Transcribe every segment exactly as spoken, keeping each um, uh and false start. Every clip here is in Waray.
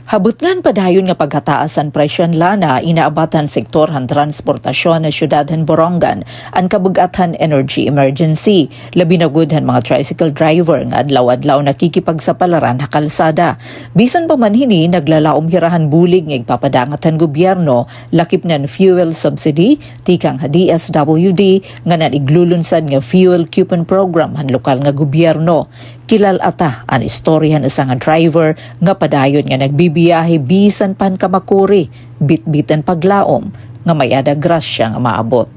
Ha butnga han padayon nga paghataas han presyo han lana, inaabat han sektor han transportasyon ha syudad han Borongan an kabug-at han energy emergency, labi na gud han mga tricycle driver nga adlaw-adlaw nakikipagsapalaran ha kalsada. Bisan pa man hini, naglalaom hira han bulig nga igpapadangat han gobyerno, lakip na han fuel subsidy tikang ha D S W D ngan an iglulunsad nga fuel coupon program han lokal nga gobyerno. Kilal-ata an istorya han usa nga driver nga padayon nga nagbibiyahe bisan pa han kamakuri, bitbit an paglaom nga may-ada grasya nga maabot.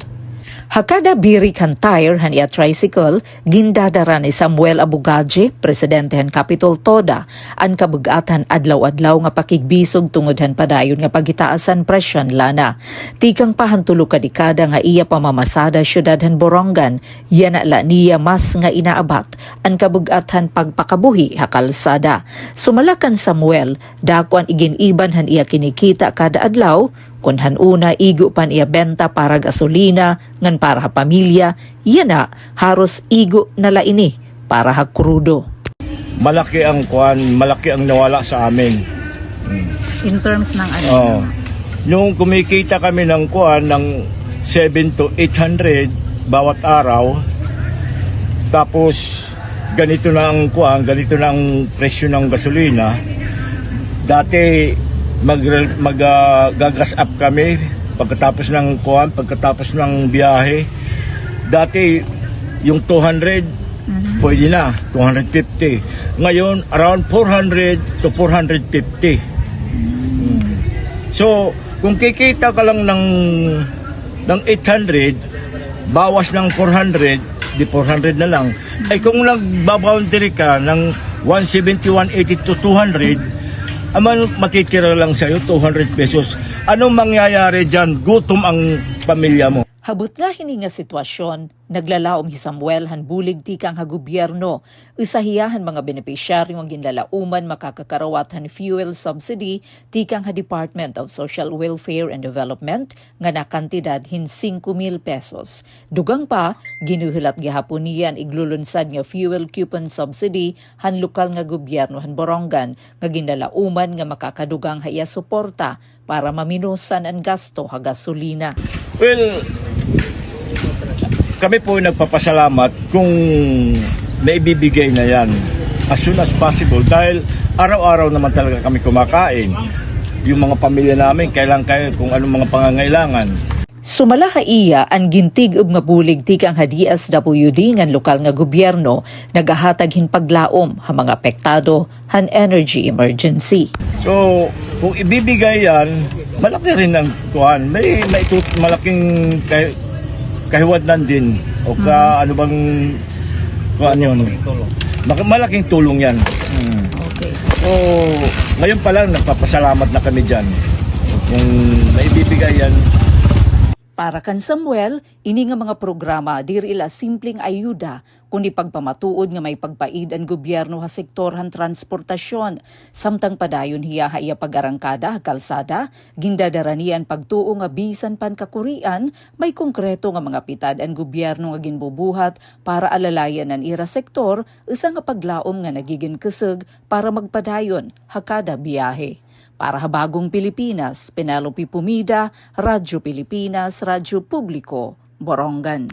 Ha kada birik han tire han iya tricycle, gindadara ni Samuel Abogadje, presidente han Capitol TODA, an kabug-at han adlaw-adlaw nga pakigbisog tungod han padayon nga paghitaas han presyo han lana. Tikang pa han tulo ka dekada nga iya pamamasada ha syudad han Borongan, yana la niya mas nga inaabat an kabug-at han pagpakabuhi ha kalsada. Sumala kan Samuel, dako an igin-iban han iya kinikita kada adlaw, kun han una igo pa an iya benta para gasolina ngan para ha pamilya, yana haros igo na la ini para ha krudo. Malaki ang kuan, malaki ang nawala sa amin. Mm. In terms ng ano? Oo. Nung kumikita kami ng kuan, ng seven to eight hundred bawat araw, tapos ganito na ang kuan, ganito na ang presyo ng gasolina. Dati mag, mag, ah, gagas up kami pagkatapos ng kuan, pagkatapos ng biyahe. Dati yung two hundred, mhm, pwede na, two hundred fifty. Ngayon, around four hundred to four hundred fifty. Mm. So, kung kikita ka lang ng, ng eight hundred, bawas ng four hundred, di four hundred na lang. Ay kung nagbaboundary ka ng one seventy, one eighty to two hundred, aman matitira lang sa'yo two hundred pesos. Anong mangyayari dyan? Gutom ang pamilya mo. Ha butnga hini nga sitwasyon, naglalaom hi Samuel han bulig tikang ha gobyerno. Usa hiya han mga benepisyaryo nga ginlalauman makakakarawat han fuel subsidy tikang ha Department of Social Welfare and Development nga nakantidad hin singko mil pesos. Dugang pa, ginhuhulat gihapon niya an iglulunsad nga fuel coupon subsidy han lokal nga gobyerno han Borongan nga ginlalauman nga makakadugang ha iya suporta para maminusan an gasto ha gasolina. Well, kami po ay nagpapasalamat kung maibibigay na yan as soon as possible dahil araw-araw naman talaga kami kumakain. Yung mga pamilya namin, kailan kayo kung anong mga pangangailangan. Sumala ha iya, an gintig-ob nga bulig tikang ha D S W D ngan lokal nga gobyerno nagahatag hin paglaom ha mga apektado han energy emergency. So, kung ibibigay yan, malaki rin ang kuan. May, may tut-, malaking kah-, kahiwadnan din. O ka, ano bang kuan yun? Malaking tulong. Mak-, malaking tulong yan. Hmm. Okay. So, ngayon pa lang, nagpapasalamat na kami dyan. Kung maibibigay yan. Para kan Samuel, ini nga mga programa diri la simpleng ayuda, kundi pagpamatuod nga may pagpaid an gobyerno ha sektor han transportasyon. Samtang padayon hiya ha iya pag-arangkada ha kalsada, gindadara niya an pagtuo nga bisan pa an kakurian, may konkreto nga mga pitad an gobyerno nga ginbubuhat para alalayan an ira sektor, usa nga paglaom nga nagigin kusog para magpadayon ha kada biyahe. Para ha Bagong Pilipinas, Penelope Pomida, Radyo Pilipinas, Radyo Publiko, Borongan.